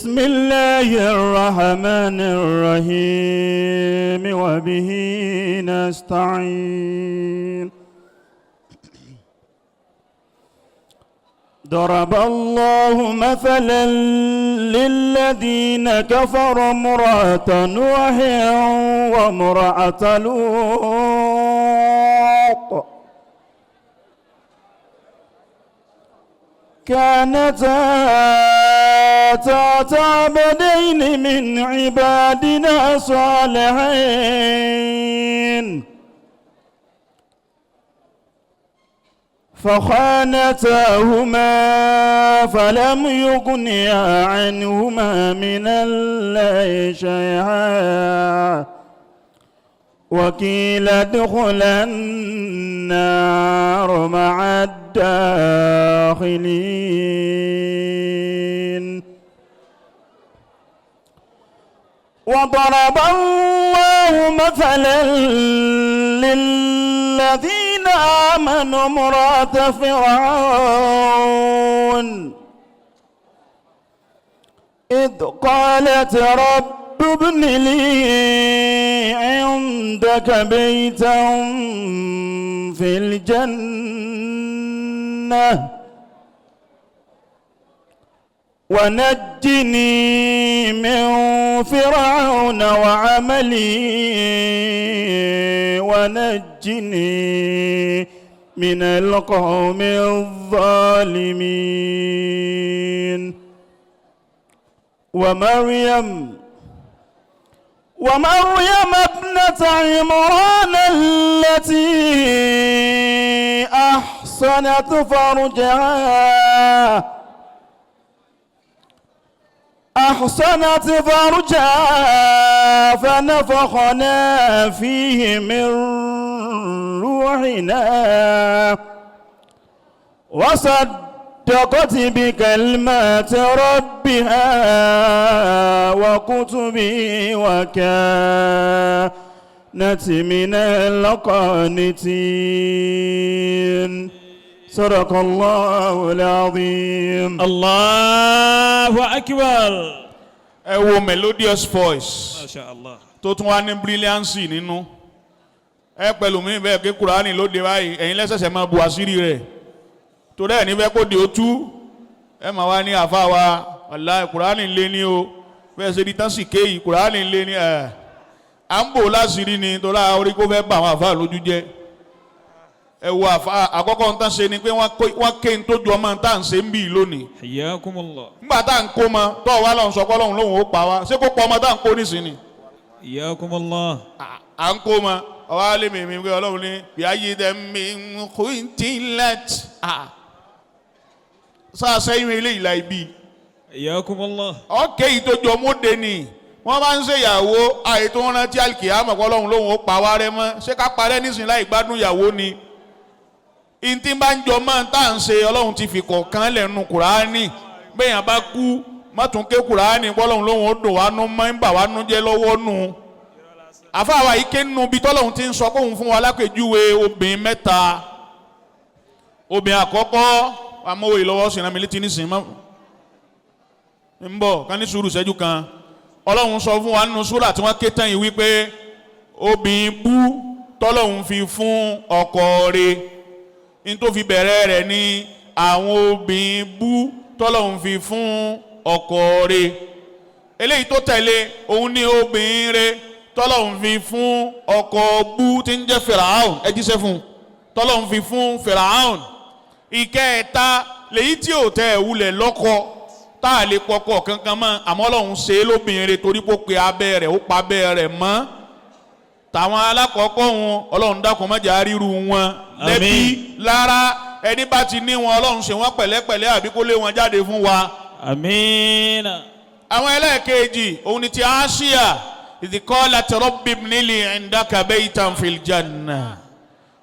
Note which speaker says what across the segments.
Speaker 1: بسم الله الرحمن الرحيم وبه نستعين. ضرب الله مثلا للذين كفروا امرأة نوح وامرأة لوط كانتا تحت عبدين من عبادنا صالحين فخانتاهما فلم يغنيا عنهما من الله شيئا وقيل ادخلا النار مع الداخلين. وضرب الله مثلا للذين آمنوا امرأة فرعون إذ قالت رب ابن لي عندك بيتا في الجنة ونجني من فرعون وعمله ونجني من القوم الظالمين. ومريم ابنة عمران التي أحصنت فرجها فنفخنا فيه من روحنا وصدقت بكلمات ربها وكتبه وكانت من القانتين. صدق الله العظيم.
Speaker 2: Allahu Akbar.
Speaker 3: Ẹ wo melodious voice.
Speaker 2: Masha Allah.
Speaker 3: Tó tún wá ní brilliance nínú. Ẹ pẹ̀lú mi bẹ́ẹ̀ ké Kùránì lóde báyìí, ẹ̀yin lẹ́sẹ̀sẹ̀ máa bu àṣírí rẹ̀. Torí ẹ̀ nífẹ̀ẹ́ kó di otú. Ẹ máa wá ní àfa wa, wàláhì Kùránì lé ní o. Bẹ́ẹ̀ ṣe di tán sì ké yìí, Kùránì lé ní ẹ̀. À ń bò láṣìírí ni torí orí kó fẹ́ bà àwọn àfa lójú jẹ́. Ẹ wo àfa àkọ́kọ́ ń tán ṣe ni pé wọ́n ké ń tójú ọmọ tá à ń ṣe ń bì lónìí.
Speaker 2: Hayyakumullah.
Speaker 3: Nígbà tá à ń kó mọ tọ́ wa lọ́n sọ pé Ọlọ́run lòun ó pa wá, ṣé kó pa ọmọ tá à ń kó nísìnyí?
Speaker 2: Hayyakumullah.
Speaker 3: À ń kó mọ ọwọ́ alẹ́ mi mi pé Ọlọ́run ní bí ayé dẹ́ mi ń kó tí ń lẹ́t. Sáà sẹ́yìn ilé ìlà ibi.
Speaker 2: Hayyakumullah.
Speaker 3: Ọ̀kẹ́ yìí tójú ọmọdé ni wọ́n bá ń ṣe ìyàwó àyè tó ń rántí àlìkìyámọ̀ pé Ọlọ́run lòun ó pa wá rẹ́ mọ́, ṣé ká parẹ́ nísìnyí láì gbádùn ìyàwó ni? Ntí bá ń jọ máa ń tà ń ṣe Ọlọ́run ti fi kọ̀ọ̀kan lẹ́nu Kùránì. Bẹ́ẹ̀yàn bá kú má tún ké Kùránì bọ́lọ́run lóhun ó dùn wá nú mọ́ ń bà wá nú jẹ́ lọ́wọ́ nù. Àfáàwá yìí ké nínú ibi tọ́lọ́run ti ń sọ kóhun fún wa lápèjúwe obìnrin mẹ́ta. Obìnrin àkọ́kọ́ amówó ìlọ́wọ́ sì rán mi létí nísìnyí mọ́. Ń bọ̀ ká ní sùúrù ṣẹ́jú kan. Ọlọ́run sọ fún wa nínú súrà tí wọ́n ké tán yìí wípé obìnrin bú tọ́lọ́run fi fún ọkọ rẹ̀. N tó fi bẹ̀rẹ̀ rẹ̀ ni àwọn obìnrin bú tọ́lọ́hun fi fún ọkọ rẹ̀. Eléyìí tó tẹ̀lé òun ní obìnrin rẹ̀ tọ́lọ́hun fi fún ọkọ bú tí ń jẹ́ Fìràhùn, ẹ jíṣẹ́ fún un, tọ́lọ́hun fi fún Fìràhùn. Ìkẹta lèyí tí ò tẹ ẹ̀wulẹ̀ lọ́kọ tá a lè pọkọ kankan mọ́, àmọ́ Ọlọ́hun ṣe é lóbìnrin rẹ̀ torí kó pe abẹ́ rẹ̀ ó pa abẹ́ rẹ̀ mọ́. Tàwọn alákọ̀ọ́kọ́ wọn Ọlọ́run dákun má jẹ́ á ríru wọn lẹ́bí lára, ẹni bá ti ní wọn Ọlọ́run ṣe wọ́n pẹ̀lẹ́pẹ̀lẹ́ àbí kó lé wọn jáde fún wa.
Speaker 2: Àmín.
Speaker 3: Àwọn ẹlẹ́ẹ̀kejì òun ni ti Àsíyà idh qalat rabbi ibni li indaka baytan fil janna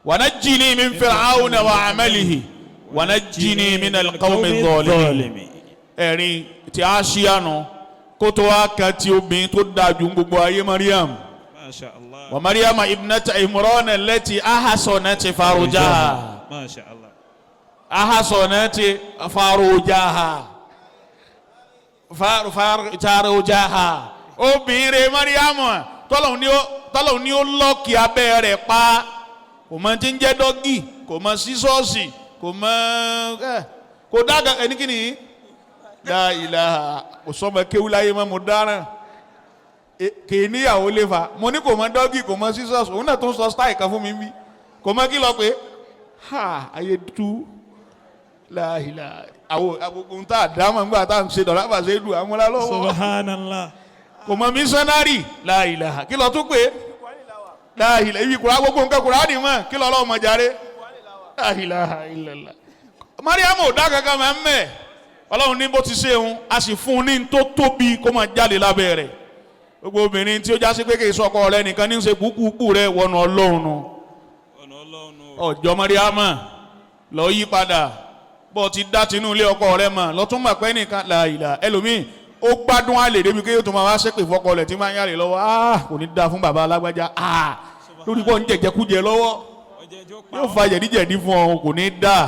Speaker 3: wa najjini min fir'auna wa amalihi wa najjini minal qawmi dhalimin. Ẹ̀rín ti Àsíyà nù kó tó wá kan ti obìnrin tó dáa ju gbogbo ayé Mariam.
Speaker 2: Masha Allah.
Speaker 3: Wa Maryama ibnata Imran allati ahsanat farjaha.
Speaker 2: Masha Allah.
Speaker 3: Ahsanat farjaha. Farujaha obìnrin Mariamu tọ́lọ́hún ní ó lọ́ọ̀kì abẹ́ rẹ̀ pa kò mọ tí ń jẹ́ dọ́gì kò mọ sísọ́ọ̀sì kò mọ ẹ kò dága ẹni kí ni la ilaha kò sọmọ kéwú láyé mọ́ mo dáràn kì í níyàwó lè fa mo ní kò mọ dọ́gì kò mọ sísọ́ọ̀sì òun náà tó ń sọ style kan fún mi bí kò mọ kí lọ pé ha ayé tú la ilaha àwọn agogo ń tà dáhùn nígbà tá à ń ṣe dọ̀là fàṣẹ dù àmúlá lọ́wọ́
Speaker 2: Subhanallah.
Speaker 3: kò mọ mísánárì la ilaha kí lọ tún pé la ilaha ibi kura gbogbo nǹkan kura ni mọ kí lọ lọ́wọ́ mọ jàre la ilaha illallah Mariam ò dá kankan máa ń mẹ́ ọlọ́run ní bó ti ṣe òun a sì fún un ní tó tóbi kó máa jáde lábẹ́ rẹ̀ gbogbo obìnrin tí ó já sí pé kì í sọkọ rẹ nìkan ní í ṣe kúkúkú rẹ wọnà ọlọ́run nù
Speaker 2: Ọ̀nà Ọlọ́run o.
Speaker 3: ọjọ́ Mariam lọ yí padà bó ti dá tinú ilé ọkọ rẹ mọ̀ lọ́tún mọ̀ pé nìkan la ilaha ẹlòmíì ó gbádùn àlè débi pé yóò tún máa wá ṣépè fọkọ rẹ̀ tí máa ń yàlè lọ́wọ́ ah kò ní dáa fún bàbá alágbájá ah lórí pọ̀ ń jẹjẹkújẹ lọ́wọ́
Speaker 2: Ọjẹ́ ìjọ pa
Speaker 3: yóò fa jẹ̀díjẹ̀dí fún ọ kò ní dáa